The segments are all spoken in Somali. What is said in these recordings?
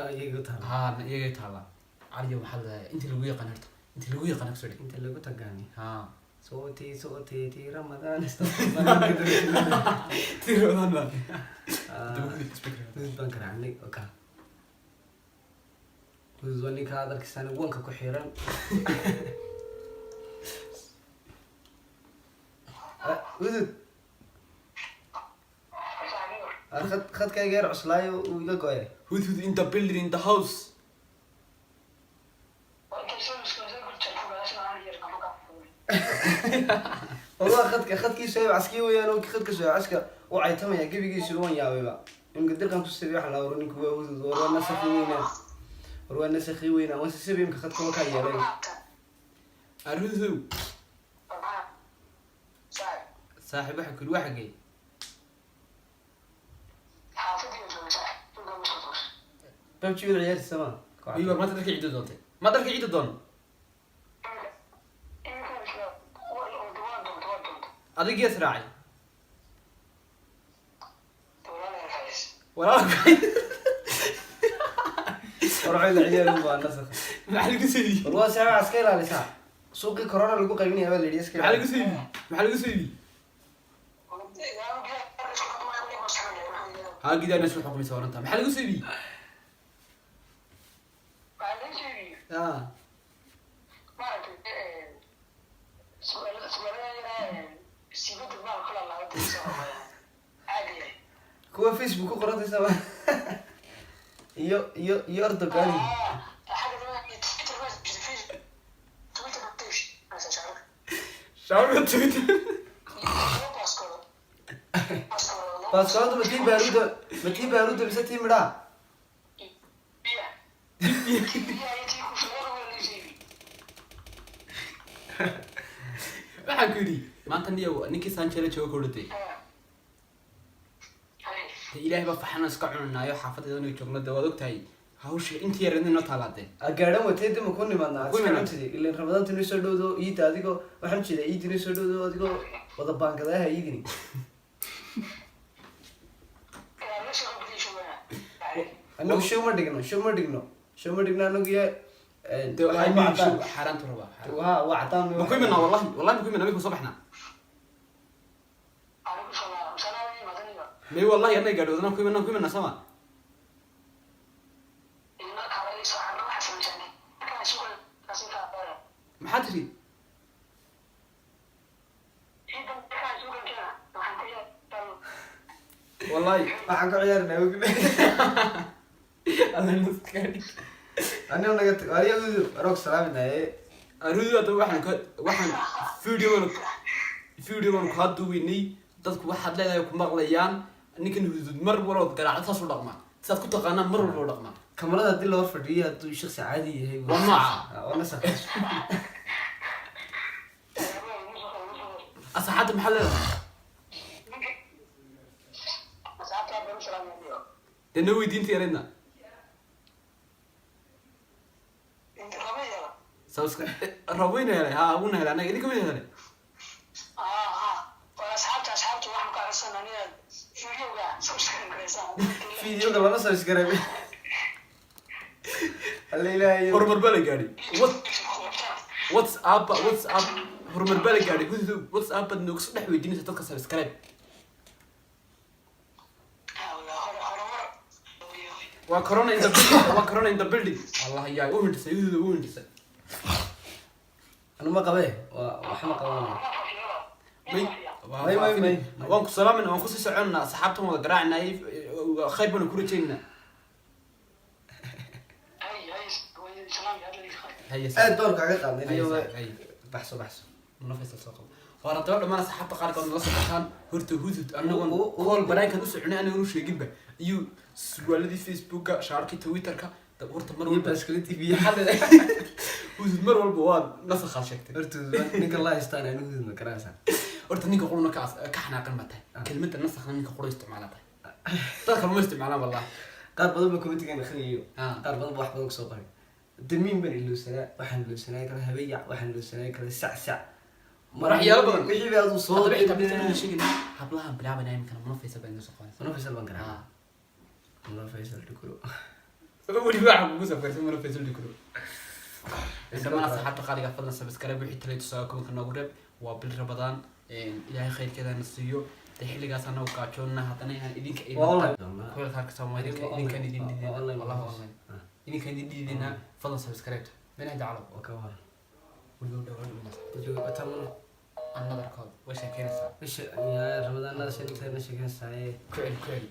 Iyaga taala. Haa, iyagay taallaa. Caliyo, waxaa leedahay intii lagu yaqaan, horta intii lagu yaqaan kasoo dhig. Inta lagu tagaani. Haa. Sootii sootii tii Ramadaan. Tirodan baa. Hudud baan garaacnay oka. Hudud waa ninka aad arkaysaan wanka ku xiran. Hudud. Khadkayga yar cuslaayo, uu iga go'ay. Hudhud in the building, in the house. Wallah khadka khadkiisu ay caskii weeyaan oo khadka soo caska u caytamaya gebigiisu, waan yaabayba. Imka dirqan ku sabi waxaan la ninku waa hudud, war waa nasakhi weynaa, war waa nasakhi weynaa, waan sabi imka khadka waa kaa yeelay. Arhudu, saaxiib, waxa kuli waxa gey. PUBG wada ciyaarta sama. Iyo war maanta dharka ciidda doontay, ma dharka ciidda doon adigiyaa israacay walaalka. War waxay la ciyaari baa nasakh. Maxaa lagu soo iibiyey? War waa saaxiib, iska ilaalisaa, suuqii corona lagu qaybinaya baa la yidhi, iska Maxaa lagu soo iibiyey? Maxaa lagu soo iibiyey? Haa, gidaana isku xukumaysa waranta. Maxaa lagu soo iibiyey? Ah, kuwa Facebook ku qorantay sama iyo Erdogan. Shawarma Twitter. Baaskoolada ma tii baaruuda, ma tii baaruuda mise tii midhaha? Waxaan ku yidhi maanta niyow ninkii Sanjela jooga ka odhatay de Ilaahay baa faxana iska cunanaayo xaafadeeda inay joogno, de waad ogtahay hawsha intii yareed inoo taalaadee. Gaadhan watay dima ku nimaadnaa. Ku iska nimaadnaa. Cuntidi ilan Ramadaanta inoo soo dhowdo, iida adigoo, waxaan ujeedaa iida inoo soo dhowdo adigoo wada baangadaha iidini. Anagu show ma dhigno, show ma dhigno, show ma dhigno anagu ya. De waxaa waa cadaan. Xaaraantu rabaa. Waa waa cadaan. Ma ku imanaa? Wallahi wallahi ma ku imanaa, ma soo baxnaa may, wallahi annaga gaadhi wadana ku imanaa, ku imanaa sama. Maxaa tiri? Wallahi waxaan ku ciyaarinaa ogne. Alla naska dhig. Aniga naga tag ariya udu aroog salaaminaye. Arudu, hadda waxaan ka waxaan video video baan kaa duwinay, dadku waxaad leedahay ku maqlayaan. Ninkan hudud mar walbood garaacda saas u dhaqmaa, sidaad ku taqaanaa mar walba u dhaqmaa. Kamarada haddii loo fadhiyo, hadduu shaksi caadi yahay. Waa nooca. Waa nasakh. Asxaabta maxaad leedahay? Dee noo weydiinta yareydna. Rabweyna helay, haa, wuna helay, annaga idinka weyna helay. Videoga lama subscribe, alla ilaahayo. Horumar baa la gaadhay. WhatsApp, WhatsApp horumar baa la gaadhay. Hudud, WhatsApp baad nooga soo dhex weydiinaysa dadka subscribe. Waa corona in the building, waa corona in the building. Allah yaa u hindhisay, hudud u hindhisay. Anu ma qabee, waa wax ma qabanayo. May. May, may, may. Waan ku salaamayna, waan kusii soconnaa, asxaabtan wada garaacnay, khayr baanu ku rajaynaa. Haye. Aad baan kaaga qaadnay. Haye, niyo. haye. Baxso, baxso. Nafaysa soo qabo. Waa haddaba dhammaan asxaabta qaarkood nala socotaan. Horta hudud anagoon U- kool banaankan u soconay, anagoon u sheeginba, iyo surwaaladii Facebooka, shaarkii Twitterka, horta mar iyo walba baaskilad iibiya. Maxaa leedahay hudud? Mar walba waa nasakhaad sheegtay. Horta ninka la haystaan anu hudud ma garanaysaa? Horta ninka quruna ka ka xanaaqan baa tahay. Kelmadda nasakhna ninka qura isticmaalaa tahay, dad kale ma isticmaalaan wallahi. Qaar badan ba commentigan akhriyayo. Qaar badan ba wax badan kusoo qoray. Damiin baan ilowsanaa, waxaan ilowsanaa kale habeyac, waxaan ilowsanaa kale sac sac. Waxyaalo badan. Wixii bay aduu soo Haddaba xitaa mid kamid ah sheegayna hablahan bilaabanaya iminkana Muna Faysal baa inoo soo qabanaysa. Muna Faysal baan garaa. Ah. Muna Faysal dhukuro. Weli waxaa kugu safgarsan Muna Faysal Dhukuro. Dhammaan asxaabta qaaliga, fadlan subscribe, wixii talay tusaale kuwanka noogu reeb. Waa bil Rabadaan, Ilaahay khayrkeeda na siiyo. Dee xilligaas anagu gaajoonna, haddana inaan idinka Waa online. Kuleelka arkaysa, waa idinka idinkan idin Waa dhidina online. Wallahi waa online. Idinkan idin dhidina, fadlan subscribe menaha jaclo. Waa ka waran. Weliba dhawaan dhawaan. Wajooga batamuna. Another call, way sheekeynaysaa. Bisha yaa Ramadaanada shan sheekaysaye. Ku celi, ku celi.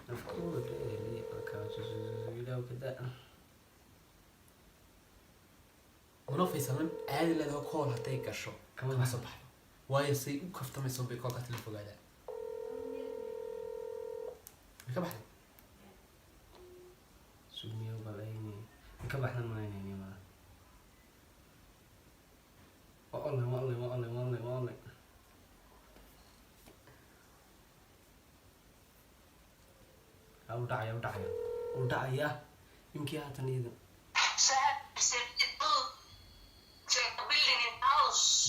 Nafku dheeli ka kada. Muna Faysalna caadi leedaho, call hadday gasho Kama kama soo baxdo, waayo say u kaftamayso bay callka tala fogaadaa. Way ka baxday. Sumiyo balayni ka baxna maayni ma. Waa online, waa online, waa online, waa online, waa online. Ah, u dhacaya, u dhacaya, u dhacaya imkii haatan iyada.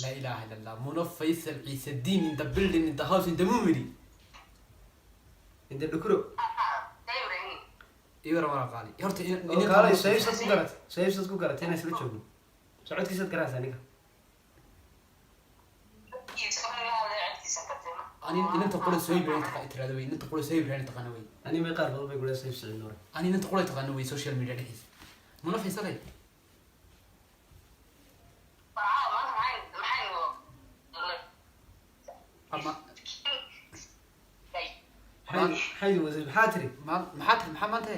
Laa ilaaha illa Allah, Muna Faysal Ciise Diin in the building, in the house, in the movie. Inta Dhukuro. Iyo ramara qaali horta. Oo kaalay, sayibsaad ku garat, sayibsaad ku garatay inaan isla joogno, socodkiisaad garanaysaa ninka. Ani inanta qura soo ibrahim taqa tiraado wey, inanta qura soo ibrahim taqaana wey. Ani may qaar badan bay guraya sayib sicin hore. Ani inanta qura taqaana wey social media dhexdiisa, Muna Faysalay. Ama Maxay wasay? Maxaa tiri? Maxaa tiri? Maxaa maanta?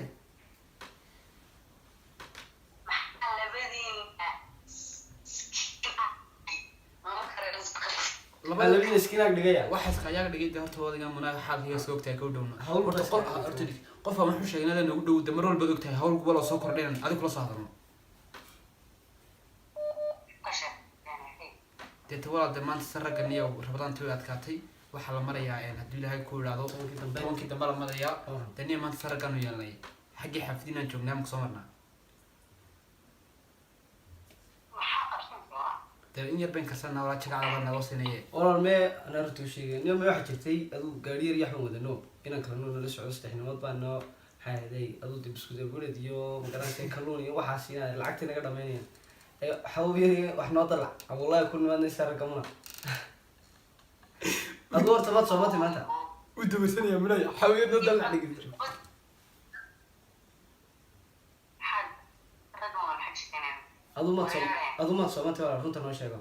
Labada labadina iskinaag dhigaya. Waxaas ayaa dhigay dee. Horta wadiga Muna xaalkiga soo ogtahay ka dhowna. Hawl horta bas qof ka horta qofka wuxuu sheegay inaad nagu dhow de mar walba ogtahay hawl kuwa loo soo kordhayn adig kula soo hadalno. Dee ta walaal, dee maanta se raggan iyo Rabadaantii way adkaatay. Waxaa la marayaa haddii Ilaahay ku idhaahdo 10-kii dambe. 10-kii dambe la marayaa. Oh. Dee niya maanta se raggaanu yeelnay, xaggii xaafidinaan joognaa, ma kusoo marnaa? Dee in yar bayn karsanaa walaa, jagacda naloo siinaye. Walaal mee, anaa runta u sheegay nin mee, waxaa jirtay aduu gaari yar yaxban wadano inaan kala noo nala socdo, saddex nimood baa noo maxaa aduu dib isku bured iyo magaranaysa kalluun iyo waxaas inaa lacagtii naga dhamaynayaan ee xabab yar iyo wax noo dalac wallahi ku nimaadnay saragamuna. Aduu horta maad soomatay maanta? U dabasanaya munay xawiyad noo dalac dhigi. Aduu maad soo, aduu maad soomatay walaal? Runta noo sheego.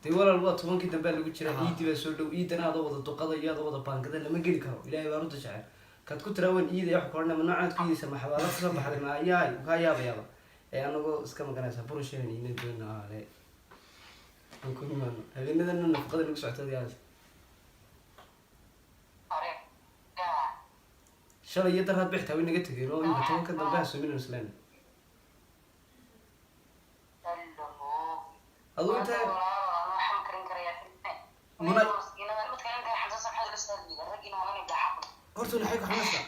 Dee walaal, waa 10-kii dambe lagu jira. Iidii baa soo dhow, iidana adoo wada duqada iyo adoo wada baangada lama geli karo. Ilaahay baa runta jecel. Kaad ku tiraa waan iidaya, wax ku odhanaya ma noocaad ku iidaysa, ma xabaalo kasoo baxday, ma ayaay kaa yaabayaaba ee anagoo iska maganaysa burusheena iina doona ale aan ku imaano habeenadana nafaqada nagu socota yaas. Shalay iyo daraad bixtaa way naga tegeen oo imika 10-ka dambe ha soominayno islaan. Aduu intaa Horta maxay ku xanuunsaa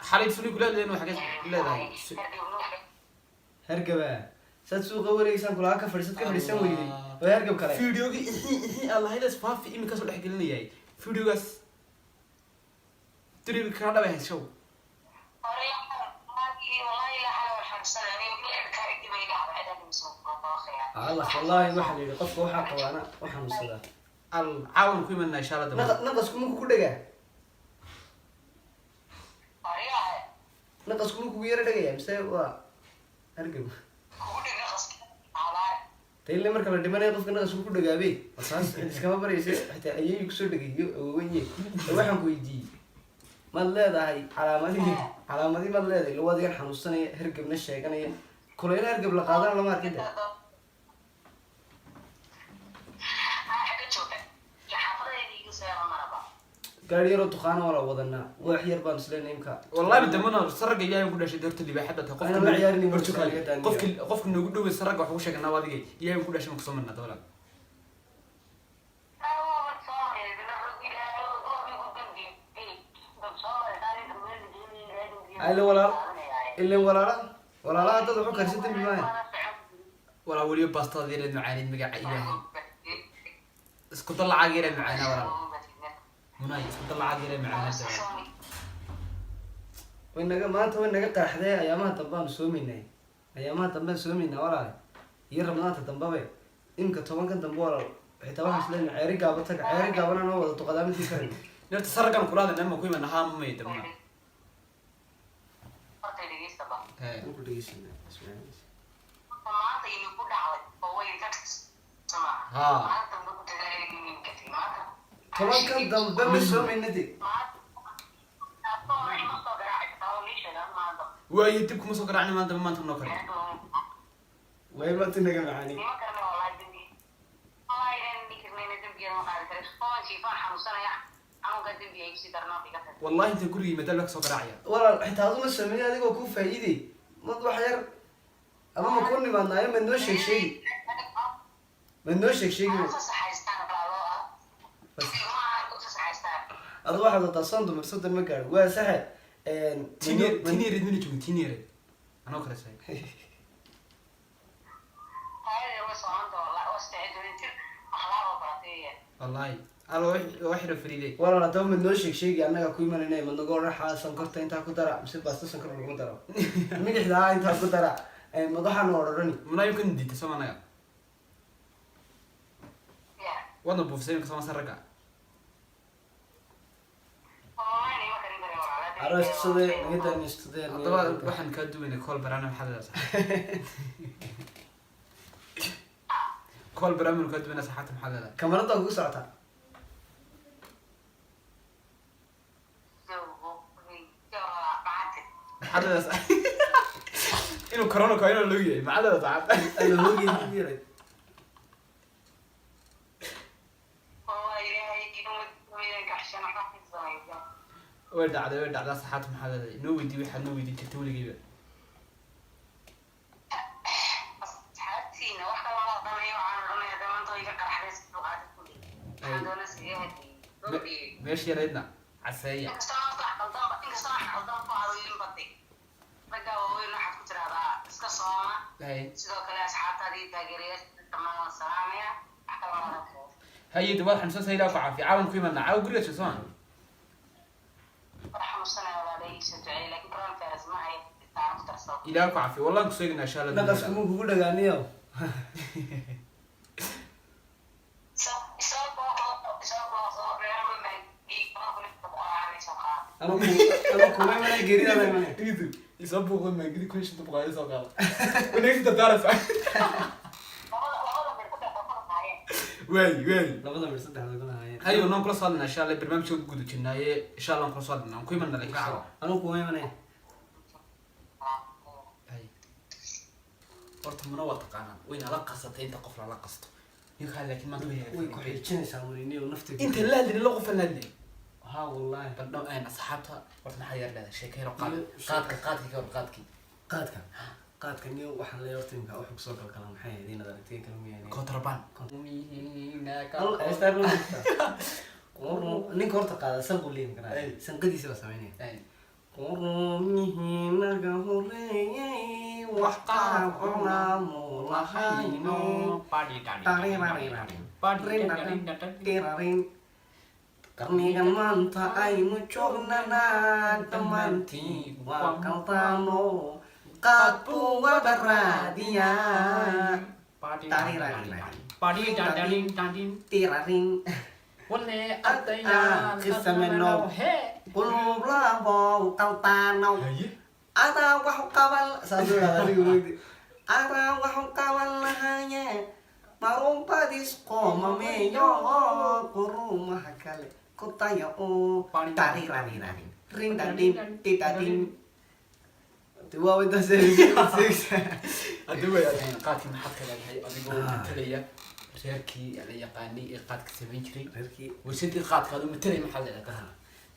xalay suni kula leedahay, waxay leedahay Hergaba saad suuqa wareegsaan kulaha ka fadhiisad ka fadhiisan weyday waa hergab kale. Fideogii ixi ixi allahaydas faafi iminka soo dhex gelinayay fideogaas diribi kaa dhabay hayshow. Allah, wallahi waxaa la yidhi qofka waxaa qabaana u xanuunsadaa. Al caawan ku imanaa insha Allah dambe. Naqasku markuu ku dhagaa, naqasku markuu kugu yara dhagaya mise waa hergab ta ile marka la dhimanayo qofka naqasku ku dhagaabe saas iskama baraysa, xitaa ayeeyu kusoo dhegayo awowanye. Waxaan ku weydiiyey, maad leedahay calaamadihii? Calaamadihii maad leedahay? Lagu adigan xanuunsanaya, hergebna sheeganaya, kuleyla hergeb la qaadana lama arkin de. Gaari yaroo duqaana waa la wadanaa, wax yar baan isleena imka. Wallahi damana saraga Ilaahay ku dhashay horta libaaxada ta qofka Ana ma ciyaarin horta marka laga daaniyo. Qofka noogu dhow saraga wax ugu sheegnaa adiga Ilaahay ku dhashay ma kusoo marnaa dabala. Ile walaal, ilen walaala walaalaha dad wuxuu karsan dambi maaya. Walaa weliba baastada yareed macaanid, magaca Ilaahay. Isku dar lacag yaree macaanaa, walaal Munay, isku dar lacag yaree macaanaa. Way naga maanta way naga qaraxdee. Ayaamaha dambe aanu soomaynay, ayaamaha dambe aan soomaynaa, walaal, iyo Ramadaanta dambabe. Imika 10-kan dambe, walaal, xitaa waxaan isleeyahay Ceeri Gaaba taga. Ceeri Gaabana noo wada duqadaamintii karin. Nerta sargan kula hadlayna, ma ku iman ahaa may dabna. Horta dhegeystaba. Ee. Waan ku dhegeysanaa, ismaciil. Maanta idinku dhacday oo way ka sama. Haa. Maanta dambe ku dadaalay maanta. 10-kan dambe ma soomayna de. Maanta ima soo garaaci kartaa oo nii sheegaan maanta. Waayo, dib kuma soo garaacni maanta, maanta noo kale. Way maanta naga macaani. Nima karna wallahi dembi. Wallahi inaan dhihi karnayna dembigeeda ma qaadi karo. Oon jiifaan xanuunsanaya. Xanuunka dembi ay kusii darnaa iga tag. Wallahi inta guriga yimaada la soo garaacaya. Walaal, xitaa aduma sameeyey adigoo kuu faa'iiday mad wax yar ama ma ku nimaadnaayo? Mad noo sheeg sheegi, mad noo sheeg sheegi. Fasaxaystaan walaalo ah. Ilmaha ku fasaxaystaan. Adu waxaad wadaa soon dumar, 30 ma gaadho, waa saxe. Tin yareed mina joogin, tin yareed anoo kale say. Taayada way soconta wallahi oo 18 jir akhlaaq oo baratay. Wallahi alo wax xiro fariiday. Walaal, haddaba mad noo sheeg sheegi, annaga ku imanayna. Mad naga odhan xaa sonkorta intaa ku dara mise baasta sonkor laguma daro, milixda intaa ku dara, mad waxaanu odhani. Munaayo kan diita soo anaga. Yeah. Wadna buufsay imika soo ragga. Wallahi nima karin kare walaalo. Aroos tusadee naga daanistudee. Haddaba waxaan kaa duwaynay call barana. Maxaa leedahay call barana kaa duwaynaa? Saxaabta maxaa leedahay? Kamarada kugu socotaa. Maxaa leedahay inuu corona ko inuu loo yahay? Maxaa leedahay saxaabta? Alla hoogay yaray. Way dhacday, way dhacdaa. Saxaabta maxaa leedahay? Noo weydii waxaad noo weydiin jirta weligeyba. Asxaabtiina wax kala ma odhanayo, waxaan odhanaya dhammaantood iga qaraxday si dulqaadid ku dhihi. Waxaan doonaa iskaga hadiyey. Meesha yaraydna caseeya. Inkastoo aan wax qaldan, inkastoo aan qaldan ku hadlin baday. Ragga waaweyn waxaad ku tiraahdaa iska sooma. Hay. Sidoo kale asxaabtaadii taageerayaasha dhammaan waan salaamaya. Wax kala ma odhan karo. Haye, de waad xanuunsantahay, Ilaah ku caafiya. Caawan ku imanaa caawa guriga joog sooma. Wax xanuunsanaya walaalay, ii soo duceeyay, laakiin coronavirus ma hayo taan ku darsado. Ilaah ku caafiya, wallaan ku sheegnaa insha Allah. Naqaskumu kugu dhagaaniyo. Soo booqo, soo booqo, reer ma maagii, 2000 soo qaad. Anu kuma imanay, geeridaada imanay. Idu isoo buuqo maagidi 1500 soo qaada wanaagsi dardaaraysa. Labada mir ku dhaqo ku haayeen. Waay waay. Labada mir saddexda kuna haayeen. Hayo, naan kula soo hadlnaa insha Allah. Barnaamijka ku guda jirnaaye, insha Allah aan kula soo hadlnaa, aan ku imanaa laakiin caawa. Anu kuma imanay. Hay, horta mana waa taqaanaa wayna la qasatay inta qof lala qasto ninkaa, laakiin maanta way Way ku xiijinaysaa wariniyo nafta. Inta la hadlin la qof la hadlin. Ha, wallahi. Bal dhow een asxaabta horta maxaa yar leedahay? Sheekayro qaad qaadka, qaadkii ka hor qaadkii. Qaadka niyo waxaan leeyahay horta imika wuxuu kusoo galgalaa maxay ahayd inaad aragtay kala miyaanay. Kontraband. Al heestaa loo jirtaa. Ninka horta qaada sanqu leeyahay karaa. Ay. Sanqadiisa la sameynaya. Qurumihiinaga horeeyay wax qaab cunaa muulahayno. Tirarin. Qarnigan maanta aynu joognanaa dhammaantii waa qaldaano, qaad buu wada raadiyaa. Tirarin. Qulublabow qaldaanow. Adaa wax qaban saasuu dhahdaa adigu weydi. Adaa wax qaban lahaye marumbadis qoomameeyo qurumaha kale ku daya oo tarirarirarin rindadin titadin. Waa intaas. Hadii way qaadkii maxaad ka leedahay adigoo matalaya reerkii la yaqaanay ee qaadka samayn jiray? Reerkii. Warshadii qaadka aduu matalaya, maxaad leedahay dadka?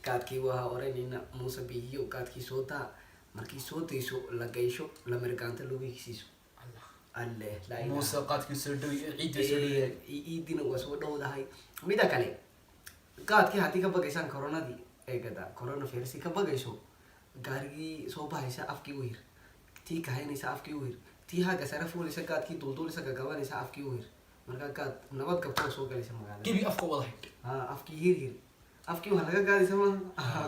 Qaadkii waa oranayna Muuse Bihiyo, qaadkii soo daa, markii soo dayso la gaysho la mirgaanto lagu higsiiso. Alle laa ilaaha. Muuse qaadkii soo dhow, ciidii soo dhow. Iidina waa soo dhowdahay. Mida kale, qaadkii haddii ka bagaysaan coronadii ee gada coronavirus ka bagayso, gaarigii soo bahaysa afkii u hir, tii kahaynaysa afkii u hir. Tii hagga sare fuulaysa, gaadkii duulduulaysa, gagabanaysa, afkii u hir. Markaa gaad nabad qabta oo soo galaysa magaalada. Gebi afka wada hayd. Ha, afkii hir hir, afkii waa laga gaadaysa maaha.